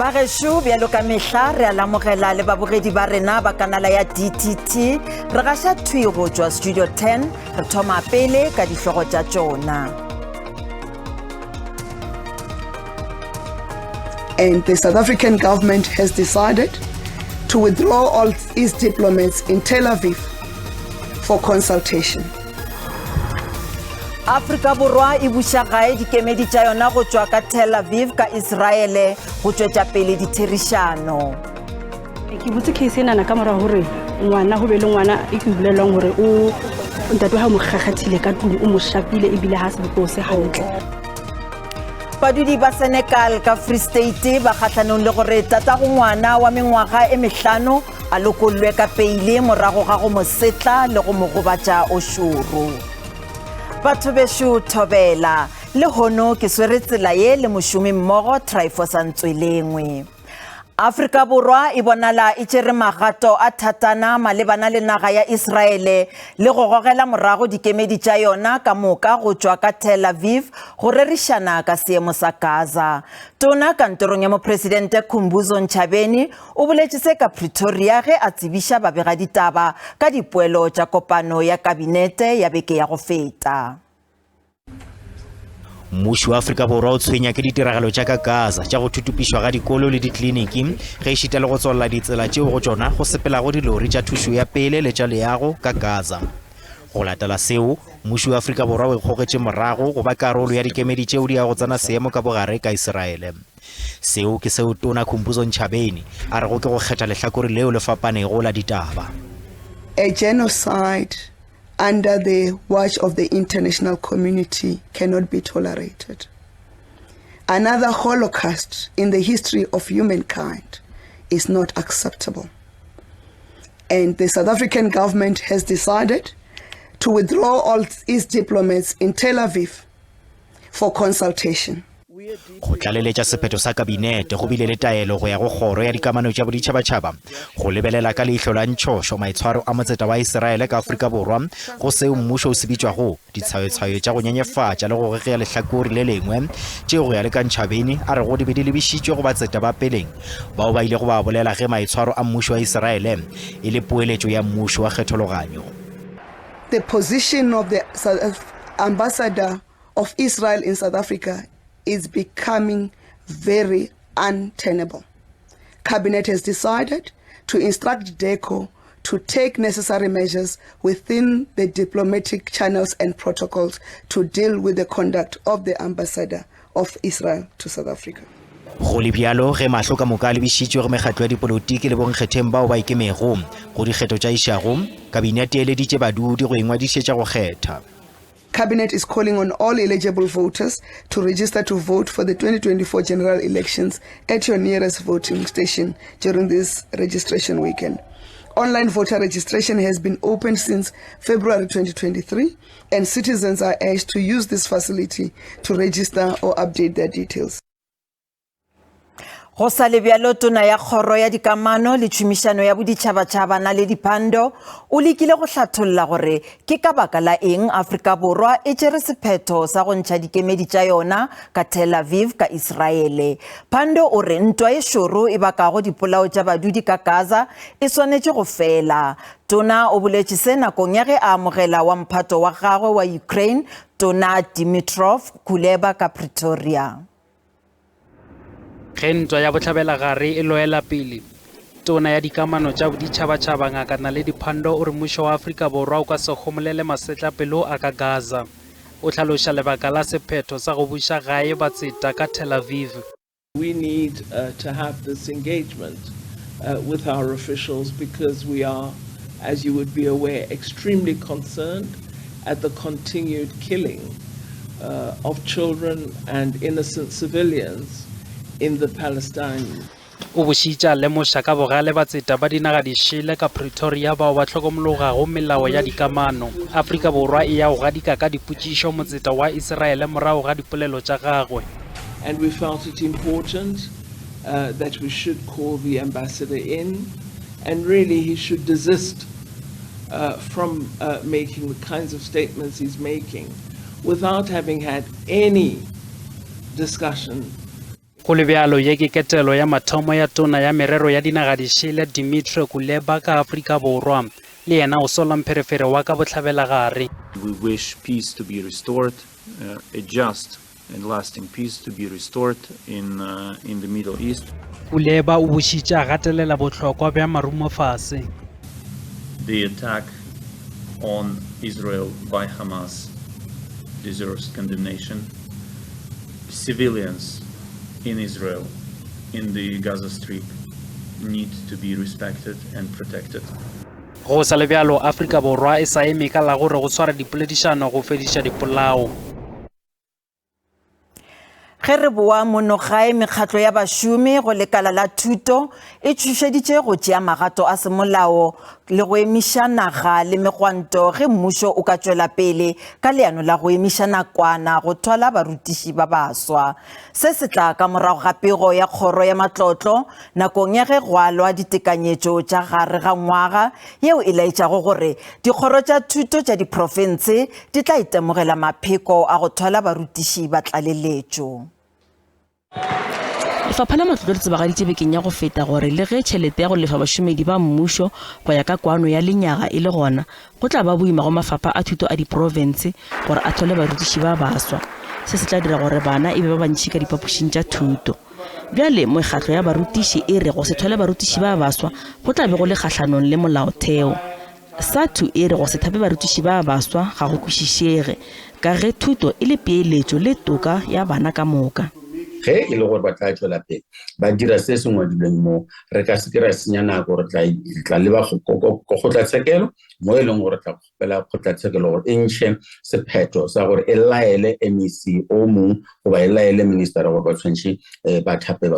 Bagešo, bjalo ka mehla re a lamogela le babogedi ba rena ba kanala ya DTT. Re gaša thwi go tšwa Studio 10, re thoma pele ka dihlogo tša tšona. And the South African government has decided to withdraw all its diplomats in Tel Aviv for consultation. Afrika Borwa e buša gae dikemedi tša yona go tšwa ka Tel Aviv ka Israele go tšwetša pele ditherišano. Ke botse case enana ka morago gore ngwana go be le ngwana e ke bolelwang gore o ntate wa gae mo kgakgathile ka tlung o mo shapile ebile ga sebopego se gantle. Badudi ba Senekal ka Free State ba kgahlanong le gore tatago ngwana wa mengwaga e mehlano a lokollwe ka peile morago ga go mo setla le go mo gobatša o šoro. Batho bešo thobela, lehono ke swere tsela ye le mošomi mmogo Tryphosa Ntswelengwe. Afrika Borwa e bonala e tšere magato a thatana malebana le naga ya Israele le go gogela morago dikemedi tša yona ka moka go tšwa ka Tel Aviv go rerišana ka seemo sa Gaza. Tona kantorong ya Mopresidente Khumbudzo Ntshavheni o boletše se ka Pretoria ge a tsebiša babegaditaba ka dipoelo tša kopano ya kabinete ya beke ya go feta. Mmušo wa Afrika Borwa o tshwenya ke ditiragalo tša ka Gaza tša go thutupišwa ga dikolo le dikliniki ge ešita le go tswalela ditsela tšeo go tšona go sepelago dilori tša thušo ya pele le tša leago ka Gaza. Go latela seo, mmušo wa Afrika Borwa o ikgogetše morago go ba karolo ya dikemedi tšeo di ya go tsena seemo ka bogare ka Israele. Seo ke seo Tona Khumbudzo Ntshavheni a rego ke go kgetha lehlakore leo le fapanego la ditaba. A genocide under the watch of the international community cannot be tolerated. Another holocaust in the history of humankind is not acceptable. And the South African government has decided to withdraw all its diplomats in Tel Aviv for consultation. Go tlaleletša sephetho sa Kabinete go bile le taelo go ya go Kgoro ya Dikamano tša Boditšhabatšhaba go lebelela ka leihlo la ntšhošo maitshwaro a motseta wa Israele ka Afrika Borwa go seo mmušo o se bitšwago ditshwayotshwayo tša go nyenyefatša le go gegea lehlakore le lengwe tšeo go ya le ka Ntshavheni a rego di be di lebišitšwe go batseta ba peleng bao ba ilego ba bolela ge maitshwaro a mmušo wa Israele e le poeletšo ya mmušo wa kgethologanyo. The position of the ambassador of Israel in South Africa is becoming very untenable. Cabinet has decided to instruct DECO to take necessary measures within the diplomatic channels and protocols to deal with the conduct of the ambassador of Israel to South Africa. Go le bjalo, ge mahlo ka moka a lebišitšwe go mekgatlo ya dipolotiki le bonkgetheng bao ba ikemego go dikgetho tša išago, Kabinete e eleditše badudi go ingwadišetša go kgetha. Cabinet is calling on all eligible voters to register to vote for the 2024 general elections at your nearest voting station during this registration weekend. Online voter registration has been open since February 2023 and citizens are urged to use this facility to register or update their details. Go sa le bjalo, tona ya kgoro ya dikamano le tšhomišano ya boditšhabatšhaba Naledi Pandor o lekile go hlatholla gore ke ka baka la eng Afrika Borwa e tšere sephetho sa go ntšha dikemedi tša yona ka Tel Aviv ka Israele. Pandor o re ntwa e šoro e bakago dipolao tša badudi ka Gaza e swanetše go fela. Tona o boletše se nakong ya ge a amogela wa mphato wa gagwe wa Ukraine Tona Dmytro Kuleba ka Pretoria. Ge ntwa ya Bohlabelagare e loela pele, Tona ya Dikamano tša Boditšhabatšhaba Ngaka Naledi Pandor o re mmušo wa Afrika Borwa o ka se homolele masetlapelo a ka Gaza. O hlaloša lebaka la sephetho sa go buša gae batseta ka Tel Aviv. We need uh, to have this engagement uh, with our officials because we are, as you would be aware, extremely concerned at the continued killing uh, of children and innocent civilians in the Palestine. O bošitše a lemoša ka bogale batseta ba dinaga dišele ka Pretoria bao ba hlokomologago melao ya dikamano. Afrika Borwa e ya go gadika ka dipotšišo motseta wa Israele morago ga dipolelo tša gagwe. And we felt it important uh, that we should call the ambassador in and really he should desist uh, from uh, making the kinds of statements he's making without having had any discussion. Go le bjalo, ye ke ketelo ya mathomo ya Tona ya Merero ya Dinagadišele Dmytro Kuleba ka Afrika Borwa. Le yena o sola mpherefere wa ka Bohlabelagare. We wish peace to be restored, a just and lasting peace to be restored in, uh, in the Middle East. Kuleba o bošitše a gatelela bohlokwa bja marumo fase. The attack on Israel by Hamas deserves condemnation. Civilians in Israel, in the Gaza Strip, need to be respected and protected. Go sa le bjalo, Afrika Borwa e sa eme ka la gore go swara dipoledišano go fediša dipolao. Ge re boa mono gae, mekgatlo ya bašomi go lekala la thuto e tšhošeditše go tšea magato a semolao le go emiša naga le megwanto ge mmušo o ka tšwela pele ka leano la go emiša nakwana go thwala barutiši ba baswa. Se se tla ka morago ga pego ya kgoro ya matlotlo nakong ya ge go alwa ditekanyetšo tša gare ga ngwaga yeo e laetšago gore dikgoro tša thuto tša diprofense di tla itemogela mapheko a go thwala barutiši ba tlaleletšo. Lefapha la Matlotlo le tsebagaditše bekeng ya go feta gore le ge tšhelete ya go lefa bašomedi ba mmušo go ya ka kwano ya lenyaga e le gona, go tla ba boima go mafapha a thuto a diprofense gore a thwale barutiši ba baswa. Se se tla dira gore bana e be ba bantši ka diphapošing tša thuto. Bjale mekgatlo ya barutiši e re go se thwale barutiši ba baswa go tla be go le kgahlanong le molaotheo. SADTU e re go se thape barutiši ba baswa ga go kwešišege ka ge thuto e le peeletšo le toka ya bana ka moka. Ge e le gore ba tla tšwela pele ba dira se se ngwadilweng moo, re ka se ke ra senya nako, re tla leba kgotlatshekelo mo e leng gore re tla kgopela kgotlatshekelo gore e ntšhe sephetho sa gore e laele MEC o mong goba e laele ministera gore ba tshwanetse eh, ba thape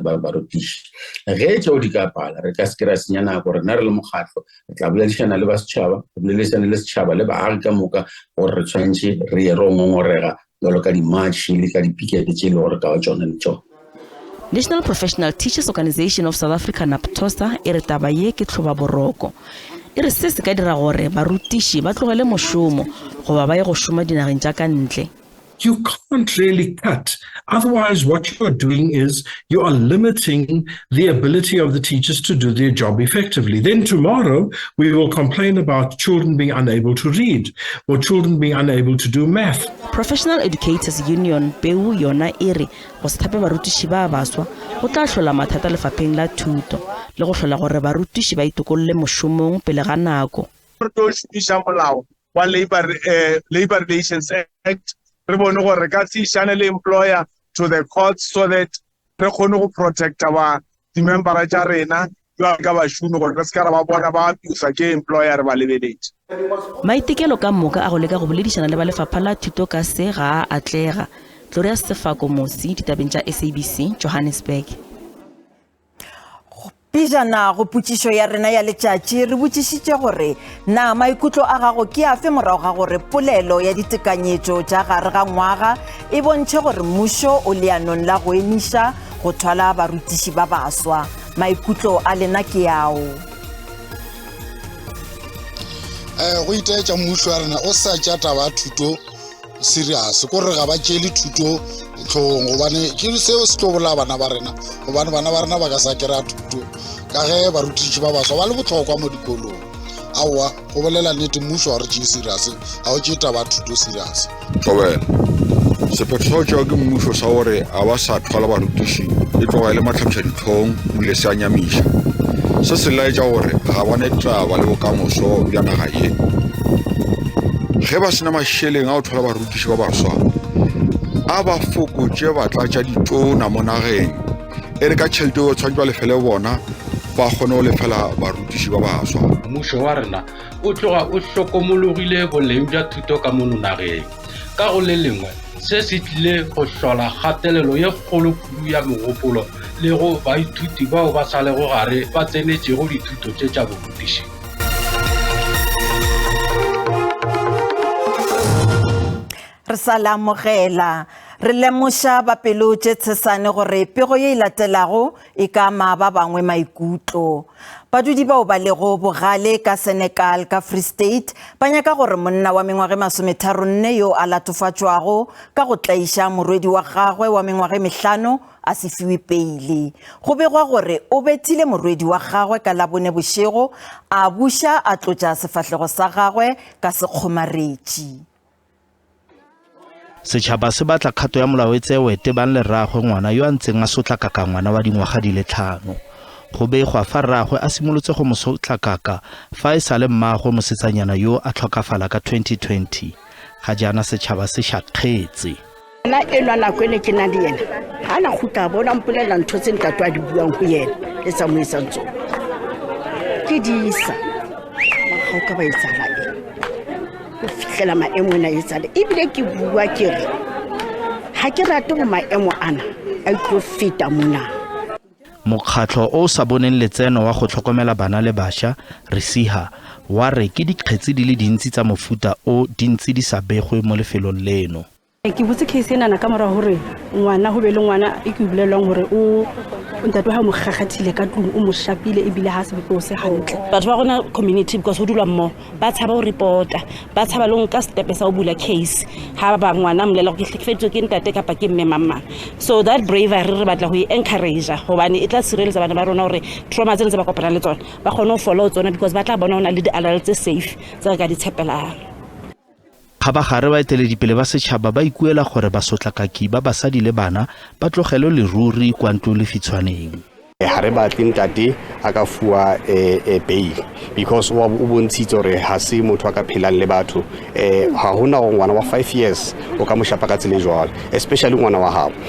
barutiši. Ge tšeo di ka pala, re ka se ke ra senya nako, rena re le mokgatlo re tla boledišana le ba setšhaba, re boledišane le setšhaba le baagi ka moka gore re tshwanetse re ye ro ngongorega bjalo ka di-march le ka dipikete tše e le gore ka ba tšona le tšona. National Professional Teachers Organisation of South Africa, NAPTOSA, e re taba ye ke tlhobaboroko. E re se se ka dira gore barutiši ba tlogele mošomo goba ba ye go šoma dinageng tša ka ntle. You can't really cut. Otherwise, what you are doing is you are limiting the ability of the teachers to do their job effectively. Then tomorrow, we will complain about children being unable to read or children being unable to do math. Professional Educators Union, PEU, yona e re go se thape barutiši ba baswa go tla hlola mathata lefapheng la thuto le go hlola gore barutiši ba itokolle mošomong pele ga nako. Re tlo šomiša molao wa Labour, eh, Labour Relations Act re bone gore re ka se išane le employer to the courts so that re kgone go protecta ba di-membera tša rena jwalo ka bašomi gore re se ka ra ba bona ba abuswa ke employer re ba lebeletše. Maitekelo ka moka a go leka go boledišana le ba lefapha la thuto ka se ga a atlega. Gloria Sefako Mosi, ditabeng tša SABC, Johannesburg. Pejana go potšišo ya rena ya letšatši re botšišitše gore na maikutlo a gago ke afe morago ga gore polelo ya ditekanyetšo tša gare ga ngwaga e bontšhe gore mmušo o leanong la go emiša go thwala barutiši ba baswa. Maikutlo a lena ke ao. Um go itaetša mmušo wa rena o sa tša taba ya thuto serious ko re ga ba tšeele thuto tlhogong gobane ke seo se tlo bolaya bana ba rena gobane bana ba rena ba ka sa kry-a thuto ka ge barutiši ba baswa ba le botlhokwa mo dikolong aowa go bolela nnete mmušo ga re tšee serious ga o tšee taba ya thuto serious Thobela. Sephetho sa go tšewa ke mmušo sa gore ga ba sa thwala barutiši e tloga e le mahlabišadihlong ebile se a nyamiša. Se se laetša gore ga ba ne taba le bokamoso bja naga ye. Ge ba se na mašeleng a go thwala barutiši ba baswa, a ba fokotše batlatšaditona mo nageng e re ka tšhelete eo tshwanetse ba lefele bona ba kgone go lefela barutiši ba baswa. Mmušo wa rena o tloga o hlokomologile boleng bja thuto ka mono nageng. Ka go le lengwe, se se tlile go hlola kgatelelo ye kgolo kudu ya megopolo le go baithuti bao ba sa lego gare ba tsenetšego dithuto tše tša borutiši. Re sa le amogela. Re lemoša ba pelo tše tshesane gore pego ye e latelago e ka ama ba bangwe maikutlo. Badudi bao ba lego bogale ka Senekal ka Free State ba nyaka gore monna wa mengwaga e masometharonne yo a latofatšwago ka go tlaiša morwedi wa gagwe wa mengwaga e mehlano a se fiwe peile. Go begwa gore o bethile morwedi wa gagwe ka Labone bošego a buša a tlotša sefahlego sa gagwe ka sekgomaretši. Setšhaba se batla kgato ya molao e tsewe tebang le rraagwe ngwana yo a ntseng a sotlakaka ngwana wa dingwaga di le tlhano. Go begwa fa rraagwe a simolotse go mo sotlakaka fa e sale mmaagwe mosetsanyana yo a tlhokafala ka 2020. Ga jaana setšhaba se šakgetse. Nna enwa nako ene ke na le yena ga na kgutla bona mpolelela ntho tse ntate a di buang go yena le tsa mo etsang tsone ke di isa ga o ka ba etsala e go fitlhela maemo ena etsale ebile ke bua ke re ga ke rate go maemo ana a itlo feta mona. Mokgatlho o o sa boneng letseno wa go tlhokomela bana le baša, RESIHA, wa re ke dikgetsi di le dintsi tsa mofuta o di ntse di sa begwe mo lefelong leno. Ke butse case enana ka mora gore ngwana go be le ngwana e ke bolelwang gore o ntate wa gae o mo kgakgathile ka tlung o mo shapile ebile ga se bope o se gantle. Batho ba rona community because go dulwa mmogo ba tshaba go reporta ba tshaba le go nka stepe sa go bula case ga ba ngwana mmolela gore ke hlekefeditswe ke ntate kapa ke mme mang mang. So that bravery re batla go e encourage gobane e tla sireletsa bana ba rona gore trauma tseno tse ba kopanang le tsona ba kgone go fola go tsona because ba tla bona go na le di-adult tse safe tse re ka di tshepelang. Kgabagare baeteledipele ba setšhaba ba ikuela gore basotlakaki ba basadi le bana ba tlogelwe leruri kwa ntlolefitshwaneng. Ga re batle ntate a ka fuwa bail because o bontshitse gore ga se motho a ka phelang le batho. Ga gona gore ngwana wa 5 years o ka mo shapa ka tsela e jwalo, especially ngwana wa gago.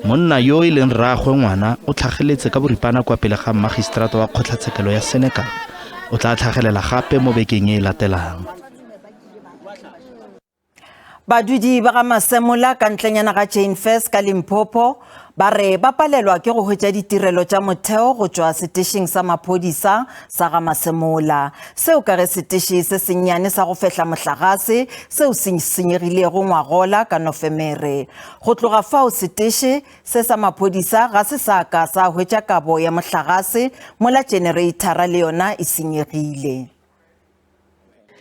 Monna yo e leng rraagwe ngwana o tlhageletse ka boripana kwa pele ga mmagiseterata wa kgotlatshekelo ya Senekal. O tla tlhagelela gape mo bekeng e e latelang. Badudi ba ga Masemola ka ntlenyana ga Jane Furse ka Limpopo ba re ba palelwa ke go hwetša ditirelo tša motheo go tšwa setešeng sa maphodisa sa ga Masemola. Seo ka ge seteše se sennyane sa go fehla mohlagase seo se senyegilego ngwagola ka Nofemere. Go tloga fao seteše se sa maphodisa ga se sa ka sa hwetša kabo ya mohlagase mola tšenereithara le yona e senyegile.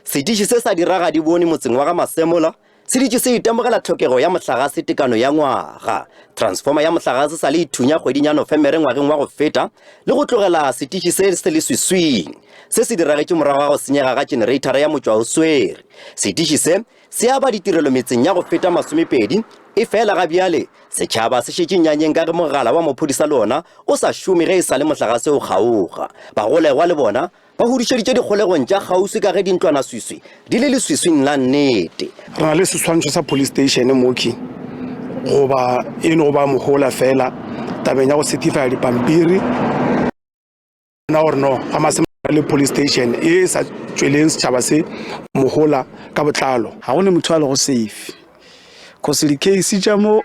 Setiši se sa Diragadibone motseng wa ga Masemola se dutše se itemogela tlhokego ya mohlagase tekano ya ngwaga. Transformer ya mohlagase sa le ithunya kgweding ya Nofemere ngwageng wa go feta le go tlogela setiši se se leswiswing. Se se diragetše morago ga go senyega ga tšenereithara ya motšwaoswere. Setiši se se aba ditirelo metseng ya go feta masomepedi, efela ga bjale setšhaba se šetše nyanyeng ka ge mogala wa mophodisa le ona o sa šome ge e sa le mohlagase o kgaoga. Bagolegwa le bona Ba hudušeditše dikgolegong tša kgauswi ka ge dintlwanaswiswi di le leswiswing la nnete. Re na le seswantšho sa police station moki goba e no ba mohola fela tabeng ya go certify dipampiri na gore no ga masema le police station e sa tšweleng setšhaba se mohola ka botlalo. Ga go ne motho a lego safe cause di-case tša mo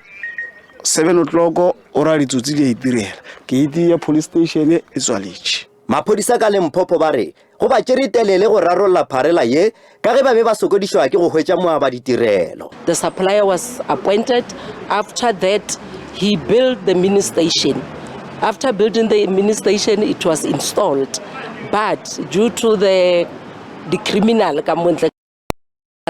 7 o'clock o ra ditsotsi di a itirela gate ya police station e tswaletše. Maphodisa ka Limpopo ba re go ba tšere telele go rarolla pharela ye ka ge ba be ba sokodišwa ke go hwetša moabaditirelo. The supplier was appointed after that he built the mini station. After building the mini station it was installed but due to the the criminal ka montle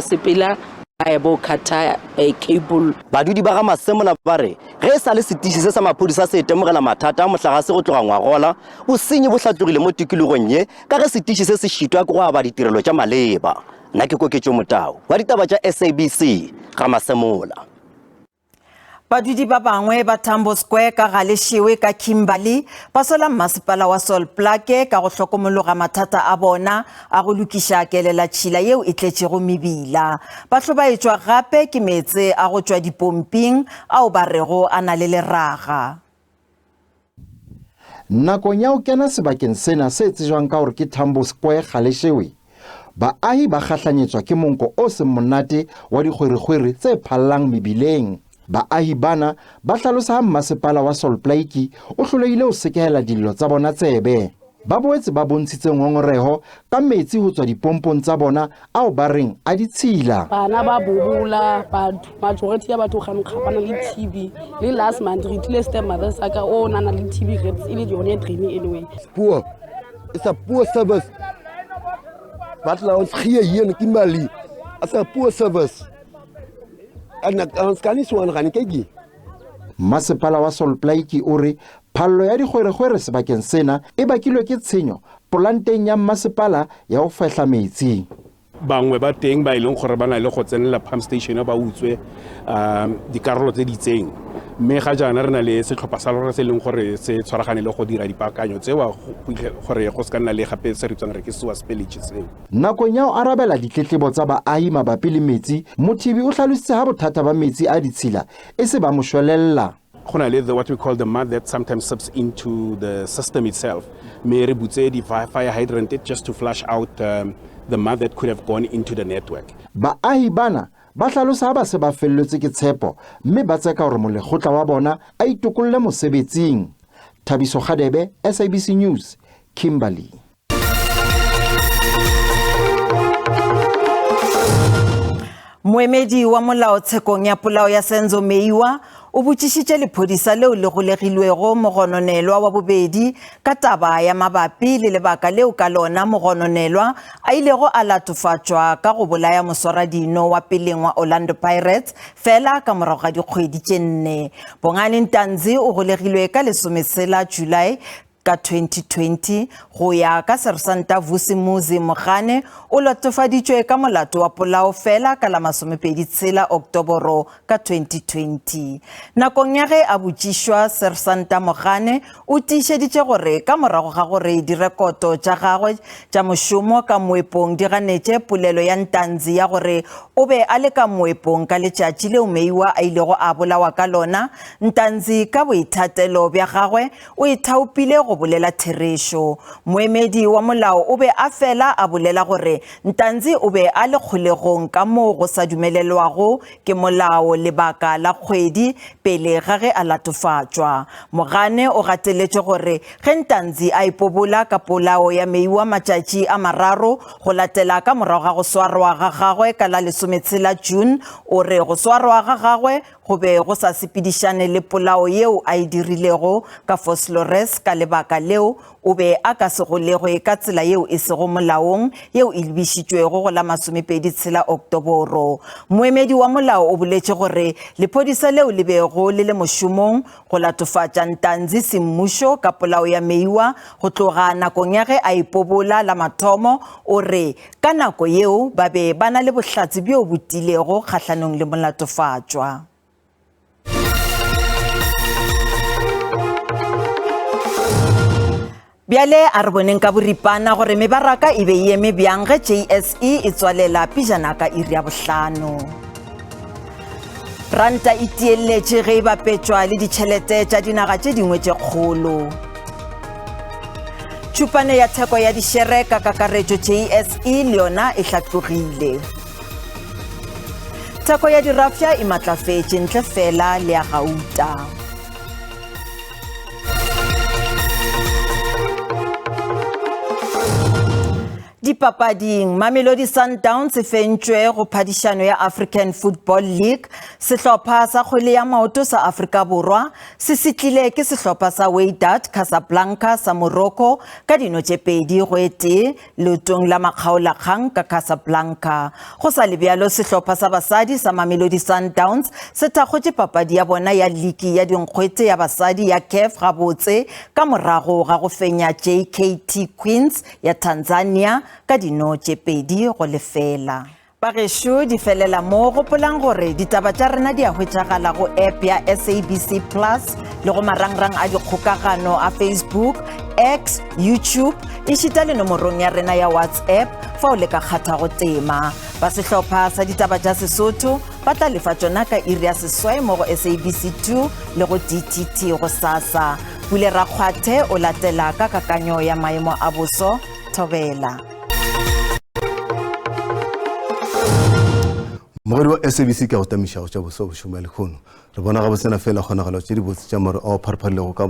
sepela ba bo khatha eh, cable. Badudi ba ga Masemola ba re ge e sa le setiši se sa maphodisa se itemogela mathata a mohlagase go tloga ngwagola, bosenyi bo hlatlogile mo tikologong ye ka ge setiši se se šitwa ke go aba ditirelo tša maleba. Nna ke Koketšo Motau wa ditaba tša SABC, ga Masemola. Badudi ba bangwe ba Tambo Square ka Galeshewe ka Kimberley ba sola mmasepala wa Sol Plaatje ka go hlokomologa mathata a bona a go lokiša kelelatšhila yeo e tletšego mebila. Ba hlobaetšwa gape ke meetse a go tšwa dipomping ao ba rego a na le leraga. Nakong ya go kena sebakeng sena se tsejwang ka gore ke Tambo Square Galeshewe, Baahi ba gahlanyetswa ke monko o seng monate wa dikgwerekgwere tse phallang mebileng. Baahi bana ba hlalosa ha mmasepala wa Sol Plaatje o hlolehile ho sekehela dillo tsa bona tsebe. ba boetse ba bontshitse ngongoreho ka metsi ho tswa dipompong tsa bona ao ba reng a ditshila. Bana ba bobola, batho, majority ya batho ga nkga ba na le TB. Le last month re tlile step mother sa ka o na na le TB re e le yone drain anyway. Poor. It's a poor service. Wat hulle ons gee hier in Kimberley. It's a poor service. En ons kan nie so aangaan nie, kyk hier. Masepala wa Sol Plaatje o re phallo ya dikgwerekgwere sebakeng sena e bakilwe ke tshenyo polanteng ya mmasepala ya go fehla metsi. Bangwe ba teng ba e leng gore ba na le go tsenela pump station ba utswe um dikarolo tse di itseng mme ga jaana re na le setlhopha sa lona se e leng gore se tshwaragane le go dira dipaakanyo tsewa gore go se ka nna le gape se re tswang re ke sewa spillage seo. Nakong ya go arabela ditletlebo tsa baahi mabapi le metsi, Mothibi o hlalositse ha bothata ba metsi a ditshila e se ba mo shwelella. Go na le the what we call the mud that sometimes seeps into the system itself mme re butse di fire hydrant just to flush out um, the mud that could have gone into the network. Baahi bana ba hlalosa ha ba se ba felletswe ke tshepo mme ba tseka hore molekgotla wa bona a itokolle mosebetsing. Thabiso Kgadebe, SABC News, Kimberley. Moemedi wa molao tshekong ya polao ya Senzo Meyiwa o botšišitše lephodisa leo le golegilwego mogononelwa wa bobedi ka taba ya mabapi le lebaka leo ka lona mogononelwa a ilego a latofatšwa ka go bolaya moswaradino wa peleng wa Orlando Pirates fela ka morago ga dikgwedi tše nne. Bongani Ntanzi o golegilwe ka lesometshela July Ka 2020, go ya ka Sersanta Vusimuzi Mogane, o latofaditšwe ka molato wa polao fela ka la 27 Oktoboro ka 2020. Nakong ya ge a botšišwa, Sersanta Mogane o tiišeditše gore ka morago ga gore direkoto tša gagwe tša mošomo ka moepong di ganetše polelo ya Ntanzi ya gore o be a le ka moepong ka letšatši leo Meyiwa a ilego a bolawa ka lona, Ntanzi ka boithatelo bja gagwe O ithaopile go bolela therešo. Moemedi wa molao o be a fela a bolela gore Ntanzi o be a le kgolegong ka moo go sa dumelelwago ke molao lebaka la kgwedi pele ga ge a latofatšwa. Mogane o gateletše gore ge Ntanzi a ipobola ka polao ya Meyiwa matšatši a mararo go latela ka morago ga go swarwa ga gagwe ka la lesometshela June, o re go swarwa ga gagwe Go be go sa sepedišane le polao yeo a e dirilego ka Vosloorus, ka lebaka leo o be a ka se golegwe ka tsela yeo e sego molaong yeo e lebišitšwego go la 26 Oktoboro. Moemedi wa molao o boletše gore lephodisa leo le bego le le mošomong go latofatša Ntanzi semmušo ka polao ya Meyiwa go tloga nakong ya ge a ipobola la mathomo, o re Ka nako yeo ba be ba na le bohlatse bjo bo tiilego kgahlanong le molatofatšwa. Bjale a re boneng ka boripana gore mebaraka e be e eme bjang ge JSE e tswalela pejana ka iri ya bohlano. Ranta e tielletše ge e bapetšwa le ditšhelete tša dinaga tše dingwe tše kgolo. Tšhupane ya theko ya dišere ka kakaretšo JSE le yona e hlatlogile. Theko ya dirafša e matlafetše ntle fela le ya gauta. Dipapading, Mamelodi Sundowns e fentšwe go phadišano ya African Football League. Sehlopha sa kgwele ya maoto sa Afrika Borwa se setlile ke sehlopha sa Wydad Casablanca sa Morocco ka dino tše 2 go e tee leotong la makgaolakgang ka Casablanca. Go sa le bjalo, sehlopha sa basadi sa Mamelodi Sundowns se thakgotše papadi ya bona ya liki ya dinkgwete ya basadi ya CAF gabotse ka morago ga go fenya JKT Queens ya Tanzania ka dino tše 2-0. Bagešo di felela mo, gopolang gore ditaba tša rena di a hwetšagala go app ya SABC Plus le go marangrang a dikgokagano a Facebook, X, YouTube ešita le nomorong ya rena ya WhatsApp fao le ka kgathago tema. Ba sehlopha sa ditaba tša Sesotho ba tla lefa tšona ka iri ya seswai mo go SABC 2 le go DTT gosasa. Pule Rakgwathe o latela ka kakanyo ya maemo a boso. Thobela. Mogwedi wa SABC ke a go tamiša go tša boso bošego bja lehono. Re bona gabotsena fela kgonagalo tše dibotse tša maru ao a pharepharilego ka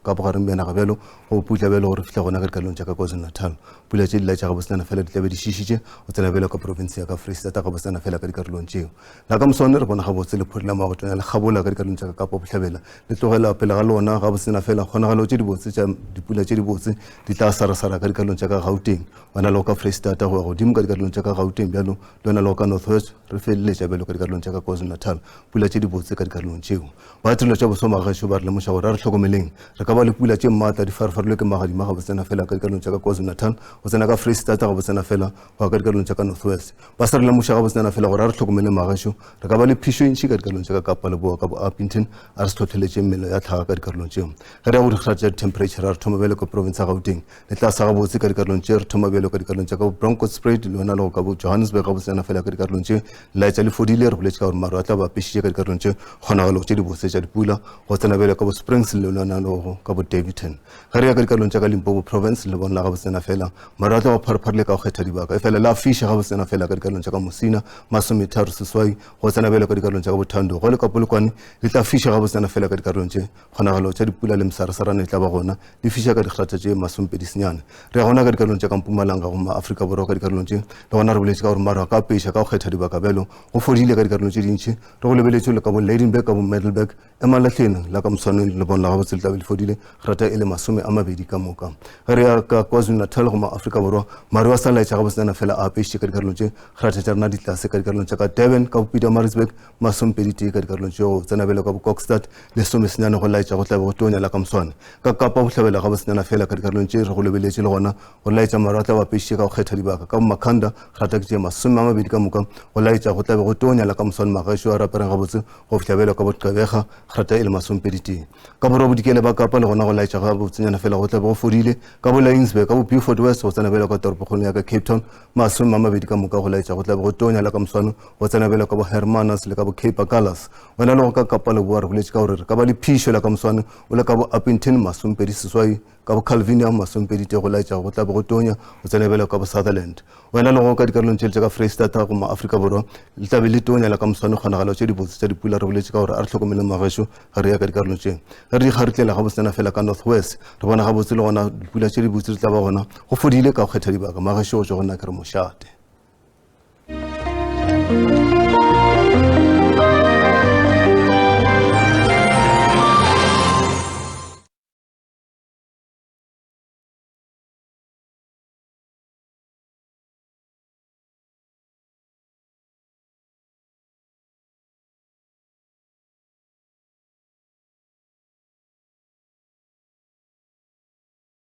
ka bogareng bja naga bjalo go putla bjalo gore fihla gona ka dikarolong tša ka KwaZulu-Natal. Pula tše di laetša gabotsena fela di tlabe di šišitše go tsena bjalo ka profense ya ka Freistata gabotsena fela ka dikarolong tšeo. La ka moswane re bona gabotse lephori la mago tonya le kgabola ka dikarolong tša ka Kapa Bohlabela le tlogela pele ga lona gabotsena fela kgonagalo tše dibotse tša dipula tše dibotse di tla sarasara ka dikarolong tša ka Gauteng. Wena le go ka Freistata go ya godimo ka dikarolong tša ka Gauteng bjalo le wena le go ka North West re feleletša bjalo ka dikarolong tša ka KwaZulu-Natal pula tše dibotse ka dikarolong tšeo. Ba tirelo tša boso magešo ba re lemoša gore a re hlokomeleng re ka ba le pula tše maatla di farefarilwe ke magadima ga botsena fela ka dikarolong tša ka KwaZulu-Natal go tsena ka Freistata ga botsena fela go ya ka dikarolong tša ka North West. Ba sa re lemoša ga botsena fela gore a re hlokomeleng magešo re ka ba le phišo e ntši ka dikarolong tša ka Kapa Leboa ka bo Upington a re se hlohleletšeng mello ya tlhaga ka dikarolong tšeo. Ge re ya go dikgata tša di-temperature ra re thoma bjalo ka province ya Gauteng Le tla sa gabotse ka dikarolong tše re thoma bjalo ka dikarolong tša ka bo Bronkhorstspruit le yona le go ka bo Johannesburg gabotsenyana fela ka dikarolong tše laetša le fodile re boletše ka gore maru a tla ba apešitše ka dikarolong tše kgonagalo tše dibotse tša dipula go tsena bjalo ka bo Springs le yona le go ka bo Daveyton ge re ya ka dikarolong tša ka Limpopo province le bona gabotsenyana fela maru a tla ba pharepharile ka go kgetha dibaka e fela la fiša gabotsenyana fela ka dikarolong tša ka Musina masometharo seswai go tsena bjalo ka dikarolong tša ka bo Thando go le ka Polokwane le tla fiša gabotsenyana fela ka dikarolong tše Kgonagalo tša dipula le mesarasarane e tla ba gona di fiša ka dikgrata tše masomepedi senyane. Re ya gona ka dikarolong tša ka Mpumalanga gomme Afrika Borwa ka dikarolong tše le gona re boletše ka gore maru a ka apeša ka go kgetha dibaka bjalo go fodile ka dikarolong tše dintši. Re go lebeletše le ka bo Lydenburg ka bo Middelburg Emalahleni la ka moswaneng le bona gabotse le tla be le fodile grata e le 20 ka moka. Ge re ya ka KwaZulu-Natal gomme Afrika Borwa maru a sa laetša gabotsenyana fela a apešitše ka dikarolong tše grata tša rena di tlase ka dikarolong tša ka Durban ka bo Pietermaritzburg 21 ka dikarolong tšeo tsena bjalo ka bo-Kokstad lesomesenyane go laetša go tlabe go tonya la ka moswane. Ka Kapa Bohlabela ga bosenyana fela ka dikarolong tše re go lebeletše le gona go laetša maru a tla bapešitše ka go kgetha dibaka ka bo-Makhanda grata ke tše 20 ka moka go laetša go tlabe go tonya la ka moswane magaešo a rapereng gabotse go fihla bjalo ka bo-Gqeberha grata e le 21. Ka Borwa Bodikela ba Kapa le gona go laetša ga botsenyana fela go tlabe go fodile ka bo-Laingsburg ka bo-Beaufort West go tsena bjalo ka toropokgolo ya ka Cape Town 20 ka moka go laetša go tlabe go tonya la ka moswane go tsena bjalo ka bo Hermanus le ka bo Cape Agulhas. Wena le go ka Kapa Leboa re boletše ka gore re ka ba le phišo la ka moswane o le ka bo Upington 28, ka bo Calvinia 23 go laetša go tla be go tonya go tsena bjalo ka bo Sutherland. Wena le go ka dikarolong tšele tša ka Freistata gomme Afrika Borwa le tla be le tonya la ka moswane kgonagalo tše dibotse tša dipula re boletše ka gore a re hlokomeleng magešo ge re ya ka dikarolong tše. Ge re di kgarutlela gabotsena fela ka North West re bona gabotse le gona dipula tše dibotse di tla ba gona go fodile ka go kgetha dibaka magešo go tšwa go nna ke re mošate.